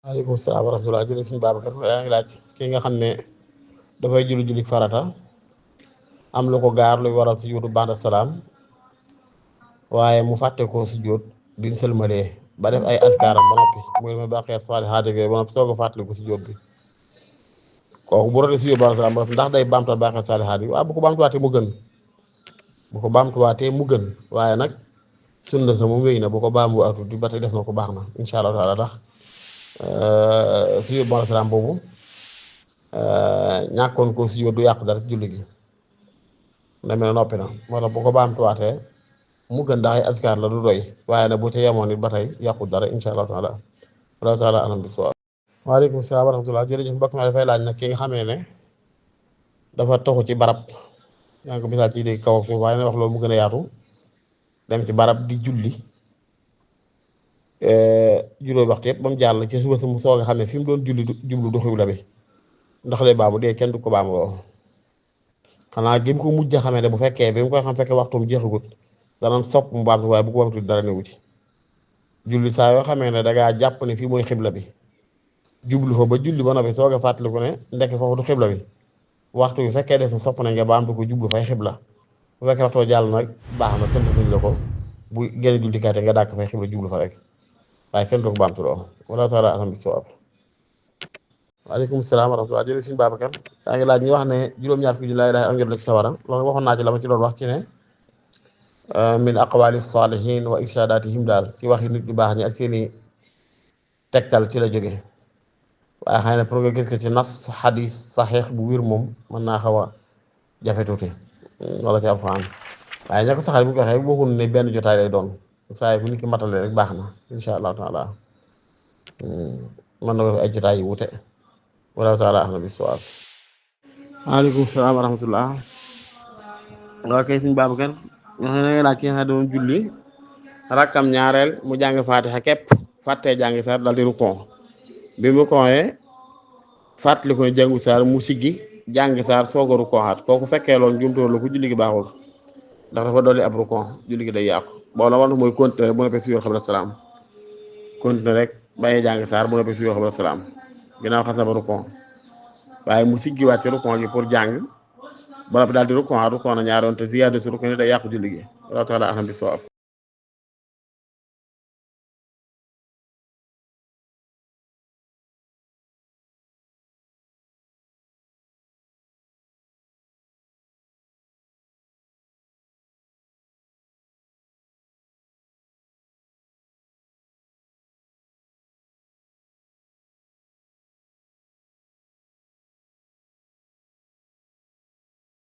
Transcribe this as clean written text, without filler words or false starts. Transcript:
waaleykum salaam wa rahmatulah jërëjëf suñu Babacar yaa ngi laaj ki nga xam ne dafay julli farata am lu ko gaar luy waral sujjóotu ba'da salaam waaye mu fàtte ko sujjóot bi mu sëlmalee ba def ay askaaram ba noppi muy ma baqeet saalihaat yooyu ba noppi soog a fàttaliku sujjóot bi kooku bu rotee sujjóot ba'da salaam ba noppi ndax day baamtuwaat baqeet saalihaat yi waaw bu ko baamtuwaatee mu gën waaye nag sunna sa moom wéy na bu ko baamuwaatut di ba tey def na ko baax na incha allah taala tax sujjóot ba'da salaam boobu ñàkkoon ko sujjóot du yàq dara julli gi demee na noppi na moo tax bu ko baamtuwaatee mu gën ndax ay askar la du doy waaye nag bu ca yemoon nit ba tey yàqu dara insha allah taala wala taala anam biswa waaleykum salaam wa rahmatullah jërëjëf mbokk ma dafay laaj nag ki nga xamee ne dafa toxu ci barab yaa ngi ko misaal ci dégg kaw ak suuf waaye na wax loolu mu gën a yaatu dem ci barab di julli juróomi waxtu yëpp ba mu jàll ci suba si mu soog a xam ne fi mu doon julli jublu du xibla bi ndax lay baamu dee kenn du ko baamu loo xanaa gi mu ko mujj a xamee ne bu fekkee bi mu koy xam fekkee waxtum jeexagut danañ sopp mu baamtu waaye bu ko baamtu dara newu ci julli saa yoo xamee ne dangaa jàpp ne fii mooy xibla bi jublu fa ba julli ba noppi soog a fàttaliku ne ndekk foofu du xibla bi waxtu bi fekkee des na sopp nañ nga baamtu ko jublu fay xibla bu fekkee waxtoo jàll nag baax na sant nañ la ko bu gën julli kaate nga dàkk fay xibla jublu fa rek waaye kenn du ko baamtu loo wala taala alam bisawab waaleykum salaam wa rahmatulah jërëjëf suñu Babacar yaa ngi laaj ñi wax ne juróom-ñaar fukki junni laa ilaaha am ci sawara loolu waxoon naa ci la ma ci doon wax ci ne min aqwali salihin wa irshadatihim daal ci waxi nit ñu baax ñi ak seeni tegtal ci la jóge waaye xëy na pour nga gis ko ci nas xadis saxiix bu wér moom mën naa xaw a jafe tuuti wala ci alxuraan waaye ña ko saxal bu ñu ko waxee waxul ne benn jotaay lay doon saa yi bu nit ki matale rek baax na insha allahu taala mën na ko def ay jotaay yu wute wala taala ahna bisawab waaleykum salaam wa rahmatullah waa kay suñu Babacar ñoo xam ne laaj ki nga xam ne doon julli rakkam ñaareel mu jàng faatixa képp fàttee jàngi saar dal di rukon bi mu rukoonee fàttali ko ne jàngu saar mu siggi jàngi saar soog a rukonaat kooku fekkee loolu njumtoo la ko julli gi baaxul ndax dafa dolli ab rukon julli gi day yàqu boo la war mooy continuer bu noppee sujjóot xabla salaam continuer rek bàyyi jàngi saar bu noppee sujjóot xabla salaam ginnaaw xas na ba rukon waaye mu siggiwaat ci rukon gi pour jàng ba noppi daal di rukon na ñaari yoon te ziyaadatu rukon day yàqu julli gi wala taala aham bi sawaab